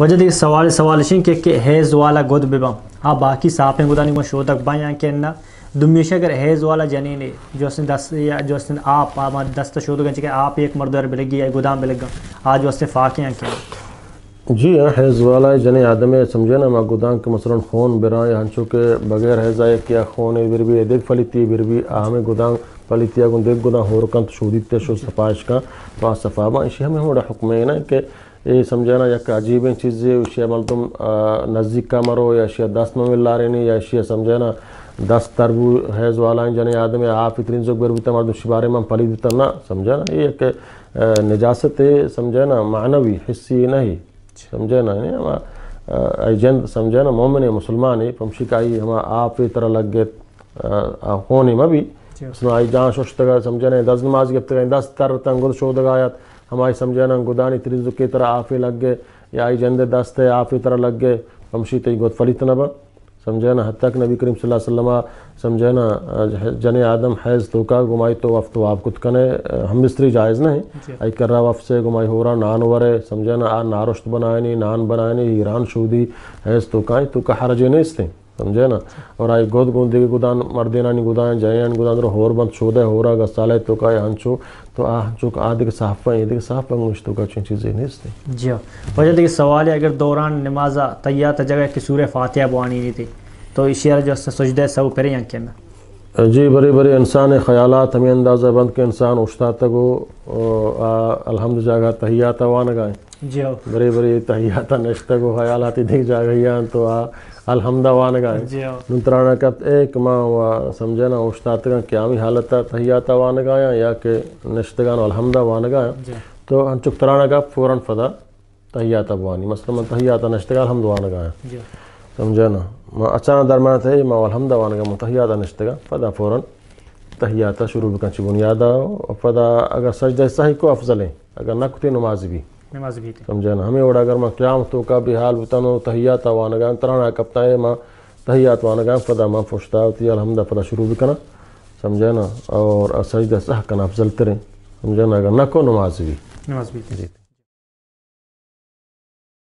واجہ دگہ سوال، سوال اش انت کہ، کہ حیض والا گد بہ باں، آ باقی صافیں گدانی گوں شودگ باں یا کہ نہ؟ دومی اش انت اگر حیض والا جنینے جوستیں دست یا جوستیں آپ آ ما دست شودگ انت کہ آپ یک مردور بلگی یا گدان بلگاں، آ جوستیں فاقیں یا کہ نہ؟ جی ہاں، حیض والا جنیں آدمے سمجھے نا، ما گدان کہ مثلاً خون براں یا ہنچو کہ بغیر حیضا یک یا خونے بر بی، دگہ پلیتے بر بی، آ ہمیں گدان پلیتیا گوں دگہ گدان ہور کنت، شودیت، شو صفائش کن، تو آ صفا باں۔ اشی ہمیں ہموڑا حکمے نا کہ اے سمجھے نا یک عجیبیں چیزے، اشیا مردم، آ، نزیکا مرو یا اشیا دست مہ ملارینی یا اشیا سمجھے نا دست تر بو، حیض والا جنیں آدمے آپ ترینزگ بر بوتا، مردم شی بارے من پلید بوتا، نہ سمجھے نا، اے یک، آ، نجاست سمجھے نا معنوی، حسی نہیں۔ سمجھے نا، یعنی ہما، آ، اے جند سمجھے نا مومن مسلمان، پمشی کا آئی ہما آپ ترا لگے، آ، آ، خونے مہ بی۔ جی۔ مثلاً آئی جان ششتگا سمجھے نا، دست نماز گپتگا، دست تر تن گد شودگا آیات، ہمائی سمجھے نا گدانی ترینزگے ترا آفے لگے، یا آئی جند دست آفے ترا لگے، پمشی تئی گد پلیت نہ با۔ سمجھے نا، حتیٰ کہ نبی کریم صلی اللہ علیہ وسلم سمجھے نا، آ، جنیں آدم حیض توکا گمائی تو وفت واب کت کنے، آ، ہم بستری جائز نہیں۔ جی۔ آئی کرا وفت سے گمائی ہورا نان ورے، سمجھے نا، آ نارشت بنائنی، نان بنائنی، ایران شودی، حیض توکا، توکا حرجے نیستیں۔ سمجھے نا؟ اور آئی گد گوں دگہ گدان، مردینانی گدان، جنینانی گدان در ہور بنت، شودہ ہورا گسالہ توکا یا ہنچو، تو آ ہنچو کہ آ دگہ صحافہ، اے دگہ صحافہ گوشت توکا چین چیزے نیست۔ جی ہاں۔ واجہ دگہ سوالے، اگر دوران نمازا تحیات جگہ کہ سورہ فاتحہ بوانی نیتے، تو اشیار جو سجدہ سہو پرے یا کہ نہ؟ جی، برے برے انسان خیالات ہمیں اندازہ بنت کہ انسان اوشتاتگ و، آ، الحمد جاگہ تحیات وانگائیں۔ جی ہو۔ برے برے تحیات نشتگ و خیالاتی دیگ جاگہی آن تو آ الحمد وانگا ہے۔ جی ہو۔ نون ترانا کپت اے کہ ما و سمجھنا اوشتاتگاں کہ آمی حالت تحیات وانگا یا، یا کہ نشتگان الحمد وانگا۔ جی۔ تو انچک ترانا کپت فوراً فدا تحیات بوانی۔ مثلاً من تحیات نشتگا الحمد وانگا۔ جی۔ سمجھنا۔ ما اچانک درمیان تھے ما الحمد وانگا، من تحیات نشتگا، فدا فوراً تحیات شروع بکن چی بنیادا۔ و فدا اگر سجدہ سہی کو افضل ہے۔ اگر نہ کتے نماز بھی۔ نماز بھی تے۔ سمجھے نا؟ ہمیں وڑا اگر من قیام توکا بے حال بوتن و تحیات وانگان ترانا کپتا ہے، ما تحیات وانگان فدا ما پشتا ہوتی الحمد فدا شروع بکنا۔ سمجھے نا؟ اور سجدہ سہو کنا افضل تریں۔ سمجھے نا؟ اگر نہ کو نماز بھی۔ نماز بھی تے۔ جی۔